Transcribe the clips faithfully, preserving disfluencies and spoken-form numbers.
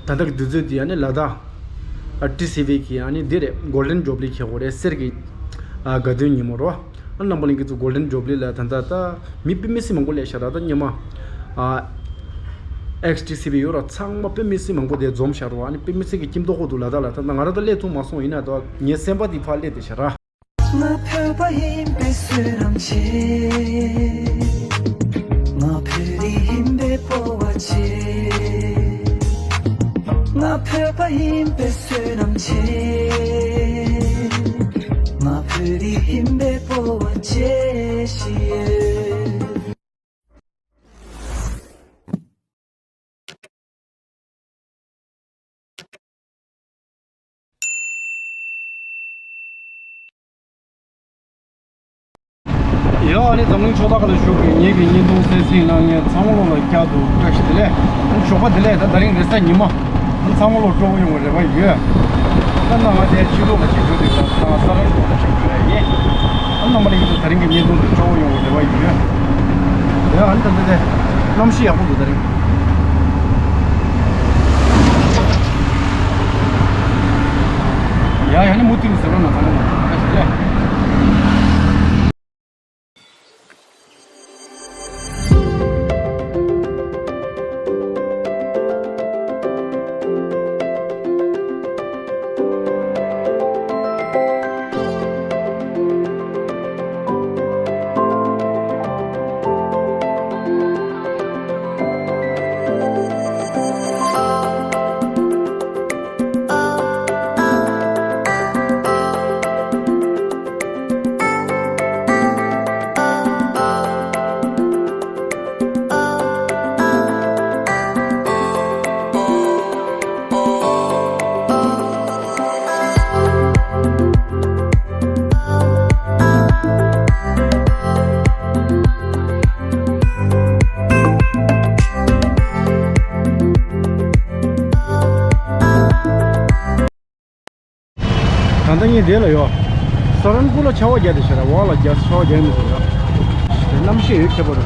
ད་ལྟ་གི་དུས་ཚོད་འདི་ཨ་ནི་ལ་དྭགས་ཨ་ཊི་སི་ཝི་གི་ཨ་ནི་འདི་རེད། གོལ་ཌན་ཇུ་བི་ལི་བྱེད་དགོས་རེད། གསེར་གྱི་ཨ་དགའ་སྟོན་ཉིན་མོ་རེད་བ། ཨ་རྣམ་པ་ལྷན་རྒྱས་ཚོ་གོལ་ཌན་ཇུ་བི་ལི་ལ་ད་ལྟ་ད་མི་དཔེ་མི་སྲིད་མང་པོ་སླེབས་ཤག་ད་ལྟ་ཉི་མ་ཨ་ཨེག་སི་ཊི་སི་ཝི་ཡོད་ར། ཚང་མ་དཔེ་མི་སྲིད་མང་པོ་དེ་འཛོམས་ཤག་རེད་བ། ཨ་ནི་དཔེ་མི་སྲིད་ཀྱི་སྐྱིད་མདོག་ཁ་པོ་འདུག་ལ་དྭགས་ལ། ད་ལྟ་ང་རང་ད་སླེབས་ཐུབ་མ་སོང་། ཡིན་ན་ད་ངའི་སེམས་པ་འདི་ཕར་སླེབས་བསྡད་ཤག་ར། ང་བོད་པ་ཡིན་པའི་བསོད་ནམས་ཆེ། ང་བོད་རིགས་ཡིན་པའི་སྤོབས་པ་ཆེ། ང་བོད་པ་ཡིན་པའི་བསོད་ནམས་ཆེ། ང་བོད་རིགས་ཡིན་པའི་སྤོབས་པ་ཆེ་ཞེས། ཡ། ཨ་ནི་འཛམ་གླིང་ཕྱོགས་མཐའ་ཁག་ལ་བཞུགས་པའི་ངེད་ཀྱི་བརྙན་ཐུང་གསན་གཟིགས་གནང་མཁན་ཚང་མ་ལོ་ལ་བསྐྱར་དུ་བཀྲ་ཤིས་བདེ་ལེགས། ཨ་ནི་ཞོགས་པ་བདེ་ལེགས། ད་དེ་རིང་རེས་གཟའ་ཉི་མ། ཨ་ནི་ཚང་མ་ལོ་སྤྲོ་པོ་ཡོང་བའི་རེ་བ་ཡོད། ད་ནང་ང་དེ་ཕྱི་ལོགས་ལ་བྱེད་རྒྱུ་དེ་ད་ང་ས་རཱན་པུར་ལ་བྱེད་རྒྱུ་རེད་ཡིན། ཨ་ནི་རྣམ་པ་ལྷན་རྒྱས་ཚོ་དེ་རིང་གི་བརྙན་ཐུང་དེ་སྤྲོ་པོ་ཡོང་བའི་རེ་བ་ཡོད། ཡ། ཨ་ནི་ད་ལྟ་དེ་གནམ་གཤིས་ཡག་པོ་འདུག་དེ་རིང་། ཡ་ཡ། ནི་མུ་མཐུད་ནས་ཟེར་རོགས་གནང་། ཚང་མ་ལ་བཀྲ་ཤིས་བདེ་ལེགས། ད་ལྟ་ངས་འདི་ལ་ཡོད། ས་རཱན་པུར་ལ་ཆར་པ་བརྒྱབ་བསྡད་ཤག་ར། འོག་ལ་རྒྱག་ཆར་པ་རྒྱག་མི་འདུག་ར། གནམ་གཤིས་ཡོད་ཁྱད་པར།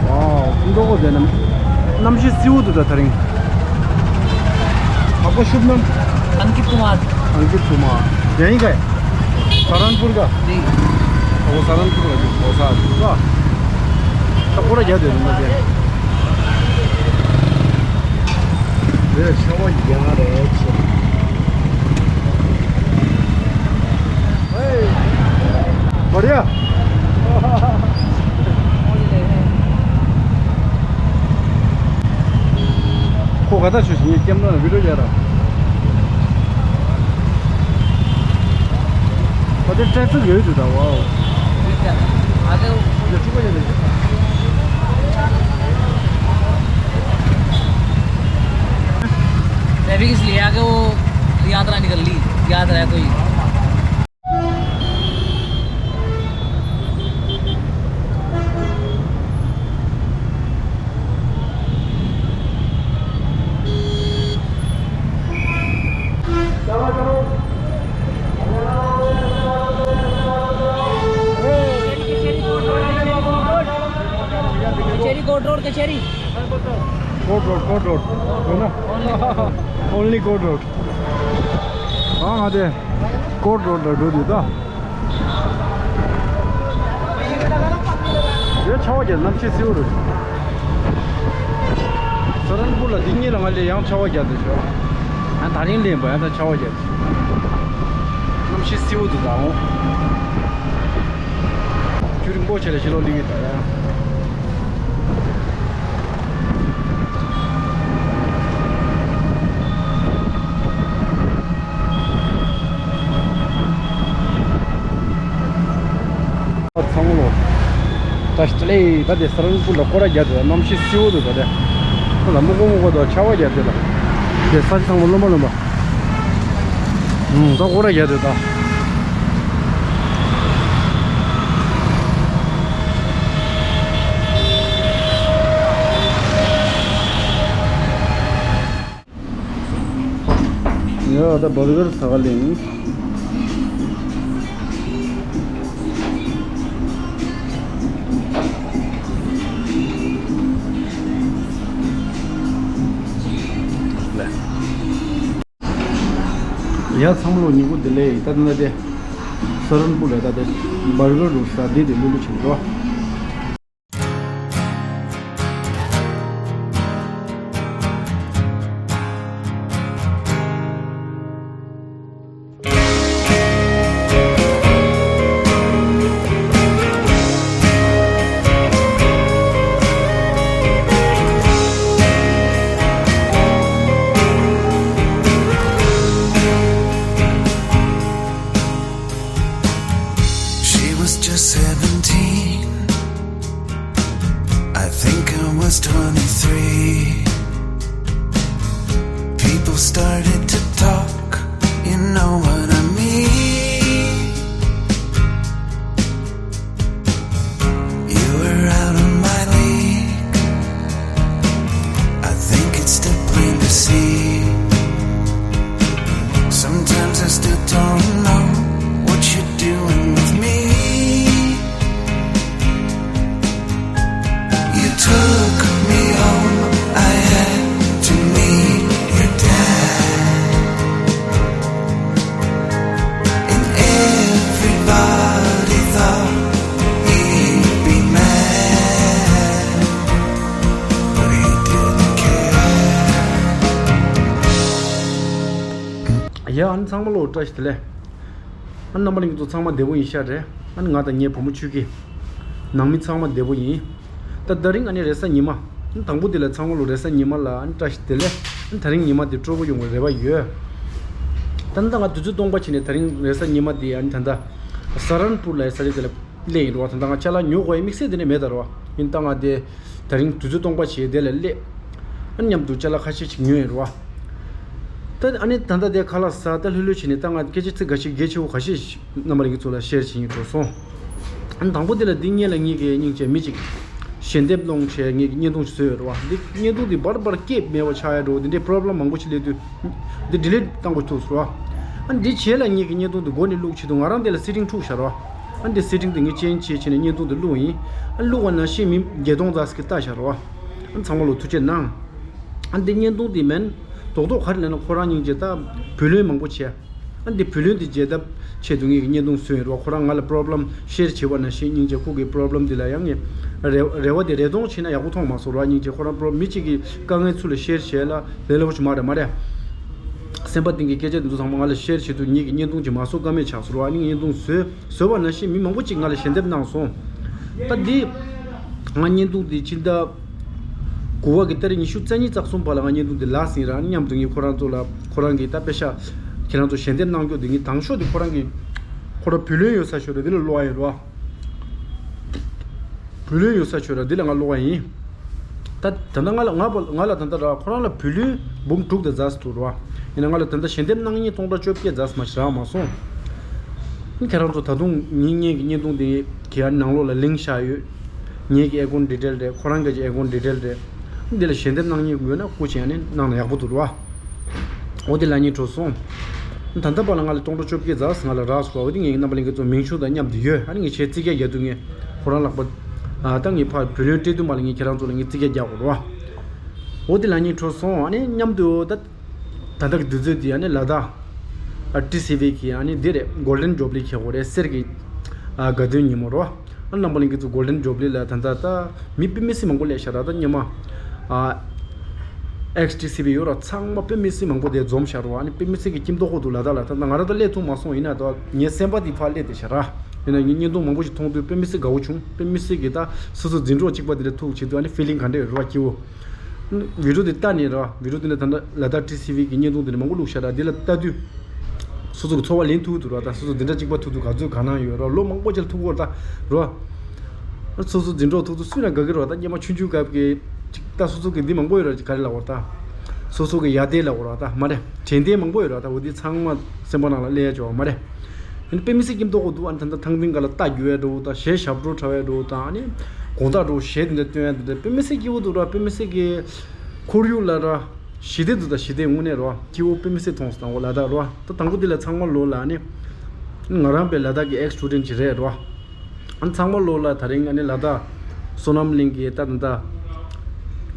ཝའོ། ཀུན་མདོག་ཁ་པོ་དེ་གནམ། གནམ་གཤིས་བསིལ་པོ་འདུག་ད་དེ་རིང་། ག་པར་བཞུགས་ནམ། अंकित कुमार। अंकित कुमार। यहीं का है? सहारनपुर का? जी। वो सहारनपुर का जो पोसा का। तो पूरा क्या दे दूंगा क्या? ये छवा यहाँ रहे छे। ए, बढ़िया। ཁོ་ག་ད་ཆུ་ཞིང་སྐྱེམ་ན་བི་ཌིའོ་རྒྱག་ར། ཁོ་དེ་ཊེག་སི་ཡོད་དུ་ད། ཝའོ། अभी इसलिए आके वो यात्रा निकल ली, याद रहा कोई। कचेरी कोर्ट रोड, कचेरी। Court road, court road. है ना? Only court road. ཨང་ང་དེ་ཀོར་ཌི་རོཌ་ལ་འགྲོ་དུས་ད། ཡ་ཆར་པ་བརྒྱབ། གནམ་གཤིས་བསིལ་པོ་རེད། ས་རཱན་པུར་ལ་འདི་གཉིས་ལ་ང་སླེབས་ཡང་ཆར་པ་བརྒྱབ་འདུག་ཤག་ཡང་དེ་རིང་སླེབས་པ་ཡང་ད་ཆར་པ་བརྒྱབ། གནམ་གཤིས་བསིལ་པོ་འདུག་ད། འོ། ཁྱོད་རིང་པོ་ཆེ་ལ་ཕྱི་ལོགས་སླེབས་ཀྱི་ད་ཡ། ཚང་མ་ལོ། ད་ལྟ་ལས་ད་དེ་ས་རཱན་པུར་ལ་སྐོར་ར་རྒྱག་འདུག་གནམ་གཤིས་བསིལ་པོ་འདུག་ད་དེ། ཁོ་ལ་མོ་ཀོ་མོ་ཀོ་དང་ཆར་པ་རྒྱག་འདུག་ད། དེ་ས་ཆ་ཚང་མ་རློན་པ་རློན་པ། ཨུམ། ད་སྐོར་ར་རྒྱག་འདུག་ད། ཡ་ད་བར་གར་ཟ་ག་ལེན། ཡ་ཚང་མ་ལོ་ཉིན་གུང་བདེ་ལེགས། ད་ད་ད་དེ་ས་རན་པུར་ལ་ད་དེ་བར་གར་རུ་ས་དེ་དེ་ལུ་ལུ་ཆེན་པོ། She was just seventeen. I think I was twenty-three. People started to talk, you know what I mean. You were out of my league. I think it's still plain to see. Sometimes I still don't know what you're doing with me. You took me home, I had to meet your dad. And everybody thought he'd be mad, but he didn't care. ཡ། ཨ་ནི་ཚང་མ་ལོ་བཀྲ་ཤིས་བདེ་ལེགས། ཨ་ནི་རྣམ་པ་ལྷན་རྒྱས་ཚོ་ཚང་མ་བདེ་པོ་ཡིན་ཤག་རེད། ཨ་ནི་ང་དང་ངའི་བུ་མོ་ཆོས་སྐྱིད། ནང་མི་ཚང་མ་བདེ་པོ་ཡིན། ད་ད་རིང་ཨ་ནི་རེས་གཟའ་ཉི་མ། ཨ་ནི་དང་པོ་འདི་ལ་ཚང་མ་ལོ་རེས་གཟའ་ཉི་མ་ལ་ཨ་ནི་བཀྲ་ཤིས་བདེ་ལེགས། ཨ་ནི་ད་རིང་ཉི་མ་འདི་སྤྲོ་པོ་ཡོང་བའི་རེ་བ་ཡོད། ད་ནི་ད་ང་དུས་ཚོད་སྟོང་པ་བྱས་ནས་ད་རིང་རེས་གཟའ་ཉི་མ་འདི་ཨ་ནི་ད་ལྟ་ས་རན་པུར་ལ་ས་ཆ་དེ་ལ་སླེབས་ཡིན་རེད་བ། ད་ལྟ་ང་ཅ་ལག་ཉོ་དགོས་ཡ་དམིགས་བསལ་དེ་ནས་མེད་ད་རེད་བ། ཡིན་ད་ང་དེ་ད་རིང་དུས་ཚོད་སྟོང་པ་བྱས་དེ་ལ་སླེབས། ཨ་ནི་མཉམ་དུ་ཅ་ལག་ཁ་ཤས་ཤིག་ཉོས་ཡིན་རེད་བ། ད་ཨ་ནི་ད་ལྟ་དེ་ཁ་ལག་ཟ་ད་ལྷོད་ལྷོད་བྱས་ནས་ད་ང་སྐད་ཆ་ཚིག་འགའ་ཞིག་གལ་ཆེ་བོ་འགའ་ཤས་ཤིག་རྣམ་པ་ལྷན་རྒྱས་ཚོ་ལ་ཤེར་བྱེད་སྙིང་འདོད་སོང་། ཨ་ནི་དང་པོ་དེ་ལ་འདི་སྔོན་ལ་ངེད་ཀྱི་སྙིང་རྗེ་མི་གཅིག་ཞལ་འདེབས་སློང་བྱས་ངེད་ཀྱི་བརྙན་ཐུང་ཞིག་བཟོས་ཡོད་རེད་བ། འདི་བརྙན་ཐུང་འདི་བར་བར་སྐད་མེད་པ་ཆགས་ཡ་འགྲོ། འདི་འདྲའི་པོ་རོབ་ལེམ་མང་པོ་ཞིག་སླེབས་དུས་འདི་ཌི་ལིཊ་བཏང་དགོས་ཐུག་སོང་རེད་བ། ཨ་ནི་འདི་བྱས་ལ་ངེད་ཀྱི་བརྙན་ཐུང་འདི་མགོ་ནས་བླུག་ཆེད་དུ་ང་རང་དེ་ལ་སེ་ཊིང་འཁྲུགས་བཞག་རེད་བ། ཨ་ནི་འདི་སེ་ཊིང་འདི་ངས་ཅེན་ཇི་བྱས་བྱས་ནས་བརྙན་ཐུང་འདི་བླུགས་ཡིན། ཨ་ནི་བླུགས་པ་ནང་བཞིན་མི་བརྒྱད་སྟོང་ཙམ་ཞིག་གིས་ལྟ་བཞག་རེད་བ། ཨ་ནི་ཚང་མ་ལོ་ཐུགས་རྗེ་གནང་། ཨ་ནི་འདི་བརྙན་ཐུང་འདི་མིན། རྡོག་རྡོག་ག་རེ་ལབ་ན་ཁོ་རང་སྙིང་རྗེ་ད་བུ་ལོན་མང་པོ་བྱས། ཨ་ནི་འདི་བུ་ལོན་འདི་འཇལ་ཐབས་ཆེད་དུ་ངེད་ཀྱི་བརྙན་ཐུང་བཟོས་ཡིན་རོ། ཁོ་རང་ང་ལ་པོ་རོབ་ལེམ་ཤེར་བྱས་པ་ནང་བཞིན་སྙིང་རྗེ་ཁོ་གི་པོ་རོབ་ལེམ་འདི་ལ་ཡང་ངས་རེ་རེ་བ་འདི་རེ་སྟོང་བྱས་ན་ཡག་པོ་མཐོང་མ་སོང་རོ། སྙིང་རྗེ་ཁོ་རང་པོ་རོབ་མི་གཅིག་གི་དཀའ་ངལ་ཚུར་ལ་ཤེར་བྱས་ལ་ལས་སླ་པོ་ཞིག་མ་རེད་མ་རེད། སེམས་པ་གཏིང་གི་སྐད་ཆ་འདི་ཚོ་ཚང་མ་ང་ལ་ཤེར་བྱེད་དུས་ངེད་ཀྱི་བརྙན་ཐུང་ཅིག་མ་བཟོ་ཀ་མེད་ཆགས་སོང་རོ། ཨ་ནི་བརྙན་ཐུང་བཟོས་བཟོས་པ་ནང་བཞིན་མི་མང་པོ་ཅིག་ང་ལ་ཞལ་འདེབས་གནང་སོང་། ད་འདི་ང་བརྙན་ཐུང་འདི་ཕྱི་ཟླ་དགུ་པ་གི་ཏ་རིག་ཉི་ཤུ་རྩ་གཉིས་རྩ་གསུམ་བར་ལ་ང་བརྙན་ཐུང་འདི་ལགས་ཟིན་ར། མཉམ་དུ་ངས་ཁོ་རང་ཚོ་ལ་ཁོ་རང་གི་ད་དཔེ་ཤག་ཁྱེད་རང་ཚོ་ཞལ་འདེབས་གནང་རྒྱུ་འདི་ངས་དང་ཤོས་འདི་ཁོ་རང་གི་ཁོ་རང་བུ་ལོན་ཡོད་ས་ཤོད་ར་འདི་ལ་སློག་ཡ་ཡིན་རོ། བུ་ལོན་ཡོད་ས་ཤོད་ར་འདི་ལ་ང་སློག་ཡ་ཡིན། ད་ད་ལྟ་ང་ལ་ང་ང་ལ་ད་ལྟ་ར་ཁོ་རང་ལ་བུ་ལོན་འབུམ་དྲུག་དང་ཟླ་ཟེར་འདུག་ར། ཡིན་ན་ང་ལ་ད་ལྟ་ཞལ་འདེབས་གནང་མཁན་སྟོང་ཕྲག་བཅོ་བརྒྱད་ཟླ་མ་ཞིག་རག་མ་སོང་། ཁྱེད་རང་ཚོ་ད་དུང་ངེད་ཀྱི་བརྙན་ཐུང་དེ་གི་ནང་ལོགས་ལ་ལིང་ཀི་བཞག་ཡོད། ངེད་ཀྱི་ཨེ་ཀོན་ཌི་ཊེལ་རེད། ཁོ་རང་གི་ཨེ་ཀོན་ཌི་ཊེལ་རེད། འདི་ལ་ཞལ་འདེབས་གནང་མཁན་ཡོད་ན་སྐུ་མཁྱེན་ནས་གནང་ན་ཡག་པོ་འདུག་ར། འོ་དེ་ལ་ཉིན་འགྲོ་སོང་། ད་ལྟ་བར་ལ་ང་ལ་སྟོང་ཕྲག་བཅོ་བརྒྱད་ཙམ་ང་ལ་རག་སོང་བ། འོ་དེ་ངེད་ཀྱི་རྣམ་པ་ལྷན་རྒྱས་ཚོ་མིང་གཞུང་དང་མཉམ་དུ་ཡོད། ཨ་ནི་ངས་ཁྱེད་རྩིས་རྒྱག་རྒྱག་དུས་ངས་ཁོ་རང་ལག་པ། ཨ་ད་ངས་ཕར་བུ་ལོན་སྤྲད་དུས་མ་ལ་ངས་ཁྱེད་རང་ཚོ་ལ་ངས་རྩིས་རྒྱག་རྒྱག་དགོས་རེད་བ། འོ་དེ་ལ་ཉིན་འགྲོ་སོང་། ཨ་ནི་མཉམ་དུ་ད། ད་ལྟ་གི་དུས་ཚོད་འདི་ཨ་ནི་ལ་དྭགས་ཨ་ཊི་སི་ཝི་གི་ཨ་ནི་འདི་རེད། གོལ་ཌན་ཇུ་བི་ལི་ཁེལ་གོ་རེད། གསེར་གྱི་ཨ་དགའ་སྟོན་ཉིན་མོ་རོ། ཨ་རྣམ་པ་ལྷན་རྒྱས་ཚོ་གོལ་ཌན་ཇུ་བི་ལི་ལ་ད་ལྟ་ད་མི་དཔེ་མི་སྲིད་མང་པོ་སླེབས་ཤག་ར། ད་སྔོན་མ་ཨ་ཨེག་སི་ཊི་སི་ཝི་ཡོད་ར། ཚང་མ་དཔེ་མི་སྲིད་མང་པོ་དེ་འཛོམས་ཤག་རོ། ཨ་ནི་དཔེ་མི་སྲིད་ཀྱི་སྐྱིད་མདོག་ཁ་འདུག་ལ་དྭགས་ལ། ད་ང་རང་ད་སླེབས་ཐུབ་མ་སོང་། ཡིན་ན་ད་ངའི་སེམས་པ་དེ་ཕར་སླེབས་བསྡད་ཤག་ར། ཡིན་ན་ངས་བརྙན་ཐུང་མང་པོ་ཞིག་མཐོང་དུས་དཔེ་མི་སྲིད་དགའ་བོ་བྱུང་། དཔེ་མི་སྲིད་ཀྱི་ད་སོ་སོ་འཛིན་གྲོགས་གཅིག་པ་དེ་འདྲ་ཐུག་བྱེད་དུས་ཨ་ནི་ཕི་ལིང་ག་འདྲ་ཡོད་ར་སྐྱིད་བོ། བི་ཌི་ཡོ་དེ་ལྟ་ནས་ར། བི་ཌི་ཡོ་དེ་ནས་ད་ལྟ་ལ་དྭགས་ཊི་སི་ཝི་གི་བརྙན་ཐུང་དེ་ནས་མང་པོ་བླུགས་ཤག་ར། དེ་ལ་ལྟ་དུས་སོ་སོ་གི་ཚོར་བ་ལེན་ཐུབ་འདུག་ར། ད་སོ་སོ་འདི་འདྲ་གཅིག་པ་ཐུག་དུས་ག་ཚོད་ག་ན་ཡོད་ར། ལོ་མང་པོ་ཅིག་ལ་ཐུག་གོ་ར་ད་ར། སོ་སོ་འཛིན་གྲོགས་ཐུག་དུས་སུས་ན་དགའ་གི་ར། ད་སྔོན་མ་ཆུང་ཆུང་སྐབས་ཀྱི་ཅིག་ད་སོ་སོ་གི་འདི་མང་པོ་ཡོད་ར། ག་རེ་ལབ་དགོས་ར། ད་སོ་སོ་གི་ཡ་དེ་ལབ་དགོས་ར། ད་མ་རེད། དྲན་རྟེན་མང་པོ་ཡོད་ར། ད་འོ་དེ་ཚང་མ་སེམས་པ་ནང་ལ་སླེབས་ཡ་ཅིག་ཡོད་མ་རེད། ཨ་ནི་དཔེ་མི་སྲིད་སྐྱིད་མདོག་ཁ་འདུག་ཨ་ནི་ད་ལྟ་ཐང་སྟེང་སྒང་ལ་རྟ་རྒྱུག་ཡ་འདྲ་བོ་དང་། གཞས་ཞབས་བྲོ་འཁྲབ་ཡ་འདྲ་བོ་དང་། ཨ་ནི་དགོང་དག་འདྲ་བོ་གཞས་དེ་འདྲ་སྟོན་ཡ་དེ་འདྲ་དཔེ་མི་སྲིད་སྐྱིད་པོ་འདུག་ར། དཔེ་མི་སྲིད་ཀྱི་ཁོར་ཡུག་ལ་ར་ཞི་བདེ་འདུག་ད་ཞི་བདེ་དངོས་གནས་ར་སྐྱིད་པོ་དཔེ་མི་སྲིད་མཐོང་སོང་། དང་པོ་ལ་དྭགས་ར། ད་དང་པོ་དེ་ལ་ཚང་མ་ལོ་ལ་ཨ་ནི་ང་རང་དཔེ་ལ་དྭགས་ཀྱི་ཨེག་སི་སི་ཊུ་ཌེན་ཊི་ཅིག་རེད་ར། ཨ་ནི་ཚང་མ་ལོ་ལ་ད་རིང་ཨ་ནི་ལ་དྭགས་བསོད་ནམས་གླིང་གི་ད་ད་ད་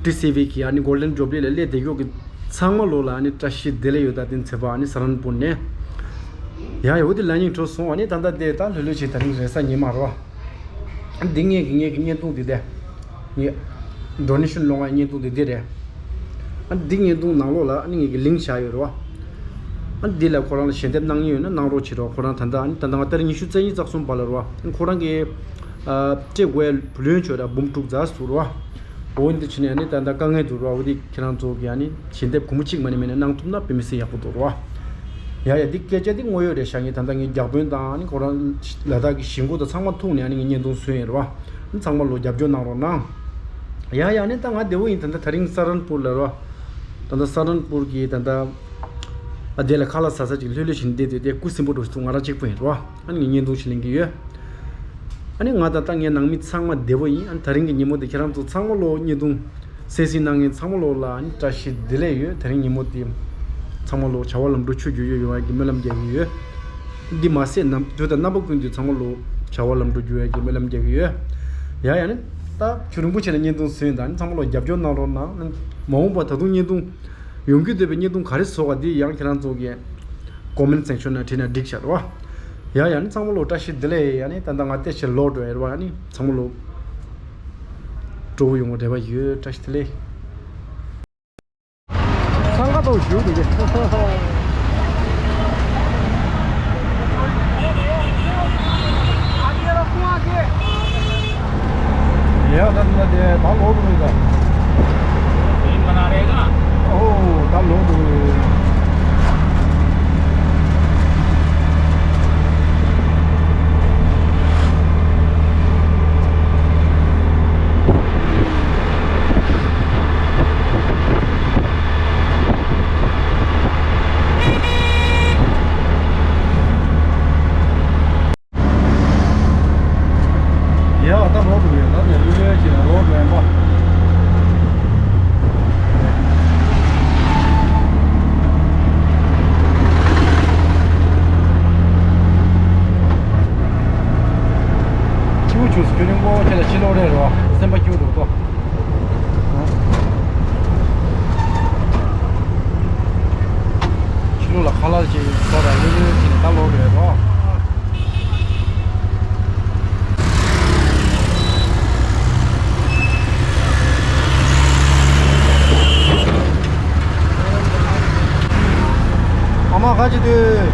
ཊི་སི་ཝི་གི་ཨ་ནི་གོལ་ཌན་ཇུ་བི་ལི་ལ་སླེབས་བསྡད་ཀྱོག་གི་ཚང་མ་ལོ་ལ་ཨ་ནི་བཀྲ་ཤིས་བདེ་ལེགས་ཡོད། ད་དེ་ཚེ་བ་ཨ་ནི་ས་རན་པུར་ནས་ ཡ་ཡ། འོ་དེ་ལ་ཉིན་འཕྲོ་སོང་བ་ནི་ད་ལྟ་དེ་ད་ལྷོད་ལྷོད་བྱས་ད་རིང་རེས་གཟའ་ཉི་མ་རོ། འདི་ངེད་ཀྱི་ངེད་ཀྱི་བརྙན་ཐུང་འདི་དེ། ངེད་ཌོ་ནེ་ཤན་སློང་བའི་བརྙན་ཐུང་འདི་འདི་རེད། ཨ་འདི་བརྙན་ཐུང་ནང་ལོགས་ལ་ཨ་ནི་ངེད་ཀྱི་ལིང་བཞག་ཡོད་རེད་བ། ཨ་འདི་ལ་ཁོ་རང་ལ་ཞལ་འདེབས་གནང་མཁན་ཡོད་ན་གནང་རོགས་བྱེད་རོགས། ཁོ་རང་ད་ལྟ་ཨ་ནི་ད་ལྟ་ང་ཏ་རིག་ཉི་ཤུ་རྩ་གཉིས་རྩ་གསུམ་བར་ལ་རེད་བ། ཨ་ཁོ་རང་གི་ཨ་སྤྲད་དགོས་བུ་ལོན་ཆོད་ར་འབུམ་དྲུག་རྩ་ཟུར་རེད་བ། འོ་འདི་བྱས་ནས་ཨ་ནི་ད་ལྟ་དཀའ་ངལ་འདུག་ར། འོ་འདི་ཁྱེད་རང་ཚོ་གིས་ཨ་ནི་ཞལ་འདེབས་སྒོར་མོ་གཅིག་མ་ནི་མེད་ན་གནང་ཐུབ་ན་དཔེ་མི་སྲིད་ཡག་པོ་འདུག་ར། ཡ་ཡ། འདི་སྐད་ཆ་འདི་དངོས་ཡོད་རེད་ཤག་ངས་ད་ལྟ་ངའི་རྒྱག་དཔོན་དང་ཨ་ནི་ཁོ་རང་ལ་དྭགས་ཀྱི་གཞིས་འགོ་དང་ཚང་མ་ཐུག་ནས་ཨ་ནི་ངས་བརྙན་ཐུང་བཟོས་ཡིན་ར་བ། ཨ་ནི་ཚང་མ་ལོ་རྒྱབ་སྐྱོར་གནང་རོགས་གནང་། ཡ་ཡ། ཨ་ནི་ད་ང་བདེ་བོ་ཡིན། ད་ལྟ་དེ་རིང་ས་རན་པུར་ལ་ར་བ། ད་ལྟ་ས་རན་པུར་གྱི་ད་ལྟ་ཨ་དེ་ལ་ཁ་ལག་ཟ་ས་ཅིག་ལྷོད་ལྷོད་བྱས་ནས་བསྡད་དུས་དེ་སྐུ་སྲིན་པོ་འགྲོ་ཞིག་འདུག་ང་རང་གཅིག་པུ་ཡིན་ར་བ། ཨ་ནི་ངས་བརྙན་ཐུང་ཞིག་ལེན་གྱི་ཡོད། ཨ་ནི་ང་ད་ལྟ་ངའི་ནང་མི་ཚང་མ་བདེ་བོ་ཡིན། ཨ་ནི་ད་རིང་གི་ཉིན་མོ་འདི་ཁྱེད་རང་ཚོ་ཚང་མ་ལོ་བརྙན་ཐུང་གསན་གཟིགས་གནང་མཁན་ཚང་མ་ལོ་ལ་ཨ་ནི་བཀྲ་ཤིས་བདེ་ལེགས་ཡོད། ད་རིང་ཉིན་མོ་འདི་ཚང་མ་ལོ་བྱ་བ་ལམ་འགྲོ་ཆོས་བརྒྱུད་ཡོད་ཡོང་བ་གི་སྨོན་ལམ་རྒྱག་གི་ཡོད། འདི་མ་ཟད་ནམ་དུས་དང་རྣམ་པ་ཀུན་ཏུ་ཚང་མ་ལོ་བྱ་བ་ལམ་འགྲོ་རྒྱུ་ཡོད་ཀྱི་སྨོན་ལམ་རྒྱག་གི་ཡོད། ཡ་ཡ། ཨ་ནི་ད་ཆུ་རིན་པོ་ཆེ་ལ་བརྙན་ཐུང་བཟོས་ཡིན། ད་ཨ་ནི་ཚང་མ་ལོ་རྒྱབ་སྐྱོར་གནང་རོགས་གནང་། ཨ་ནི་མ་འོངས་པ་ད་དུང་བརྙན་ཐུང་ཡོང་གི་འདོད་པའི་བརྙན་ཐུང་ག་རེ་བཟོ་བ་འདི་ཡང་ཁྱེད་རང་ཚོ་གིས་ཀོ་མེན་སེག་ཤོན་ནང་བྲིས་ན་འགྲིག་ཤག་ར་བ། ཡ་ཡ། ཨ་ནི་ཚང་མ་ལོ་བཀྲ་ཤིས་བདེ་ལེགས། ཨ་ནི་ད་ལྟ་ང་ཏོག་ཙམ་ལོག་འགྲོ་ཡ་ར་བ། ཨ་ནི་ཚང་མ་ལོ་སྤྲོ་བོ་ཡོང་བ་རེ་བ་ཡོད། བཀྲ་ཤིས་བདེ་ལེགས། སང་ག་ཏོ་ཞུ་དེ་གེ། ཡ་ད་ད་དེ་ད་ལོག་འགྲོ་ཡ་ད། ཡིན་མ་ན་རེད་ད། ཨོ་ད་ལོག་འགྲོ་ཡ། ཡ་ད་རོགས་འགྲོ་ཡ། ད་ནས་ལུས་ལས་ཀྱི་རོགས་འགྲོ་ཡ་པ། ཆུ་ཆུ་སྐྱུ་རིང་པོ་ཁྱེད་ལ་ཕྱི་ལོགས་རེད་རོ། སེམས་པ་སྐྱིད་འགྲོ་ཏོ། ཕྱི་ལོགས་ལ་ཁ་ལག་ཅིག་ཟ་ར་ལུས་ལུས་ཁྱེད་ལ་ད་ལོག་རེད་རོ། ཨ་མ་ཁ་ཅིག་དུས།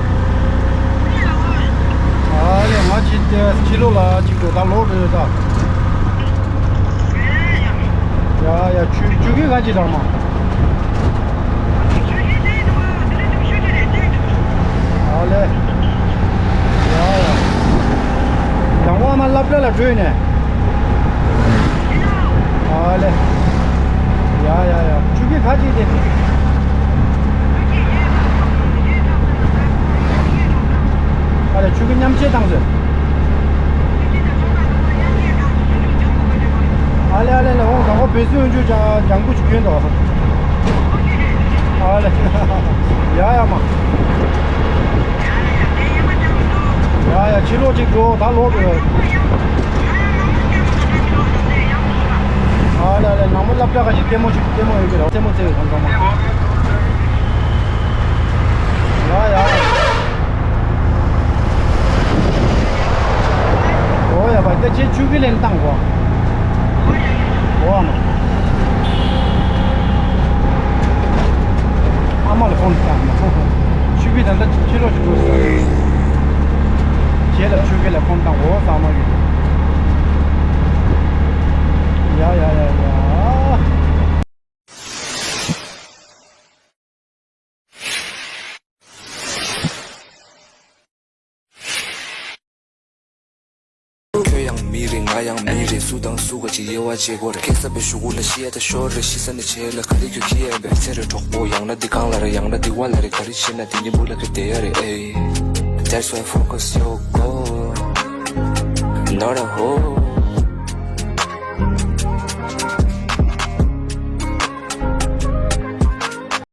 ཨ་ལེ་ང་ཅིག་དེ་ཕྱི་ལོགས་ལ་ཅིག་དུ་ད་ལོག་རེད་ད། ཡ་ཡ། ཆུ་ཆུ་གི་ཁ་ཅིག་དང་མ། ཨ་ལེ། ཡ་ཡ། དང་པོ་ཨ་མ་སློབ་གྲྭ་ལ་འགྲོ་ནས། ཨ་ལེ། ཡ་ཡ་ཡ། ཆུ་གི་ཁ་ཅིག་དེ། ཨ་ལེ། ཆུ་གི་མཉམ་ཆས་བཏང་ཟེར། ཨ་ལེ་ཨ་ལེ་ཨ་ལེ། འོང་། ད་ཁོ་བེ་སུ་ཡོང་རྒྱུ་ཅང་ལྗང་ཁུ་ཅིག་གྱོན་འདུག་ཨ་ལེ། ཡ་ཡ་མ། ཡ་ཡ། ཕྱི་ལོགས་ཅིག་འགྲོ། ད་ལོག་འགྲོ་ཡ། ཨ་ལེ་ཨ་ལེ། ནང་མི་སློབ་གྲྭ་ཁ་ཅིག་ལྟད་མོ་ཅིག་ལྟད་མོ་ཡོད་ཀྱི་རེད། ལྟད་མོ་རྩེ་བའི་ཁང་ཚང་མ། ཡ་ཡ། ཨོ་ཡ་བ། ད་ཁྱེད་ཆུ་གི་ལེན་བཏང་གོ། ཨོ་ཨ་མ། ཨ་མ་ལ་ཕོན་བཏང་མ། ཆུ་གི་ད་ལྟ་ཕྱི་ལོགས་ཤིག་འགྲོ་ཟེར། ཁྱེད་ལ་ཆུ་གི་ལ་ཕོན་བཏང་། ཨོ་ཟ་མ་གི། ཡ་ཡ་ཡ་ཡ། ཁྱོད་ཡང་མི་རེད། ང་ཡང་མི་རེད། སུ་དང་སུ་ག་ཅིག་དབྱེ་བ་འབྱེད་དགོས་རེད། ཁེ་ས་པའི་གཞུག་གུ་ལ་ཤི་ཡ་ད་ཤོར་རེད། ཤི་ས་ནས་བྱེད་ལ་ག་རེ་ཁྱོད་ཁྱི་ཡ་བའི་ཚེ་རེད་གྲོགས་པོ། ཡང་ན་འདི་གང་ལ་རེད། ཡང་ན་འདི་བ་ལ་རེད། ག་རེ་བྱེད་ན་འདི་གཉིས་པོ་ལ་ཁེ་བསྡད་ཡ་རེད། ཨེ། That's why focus your goal, not a hole.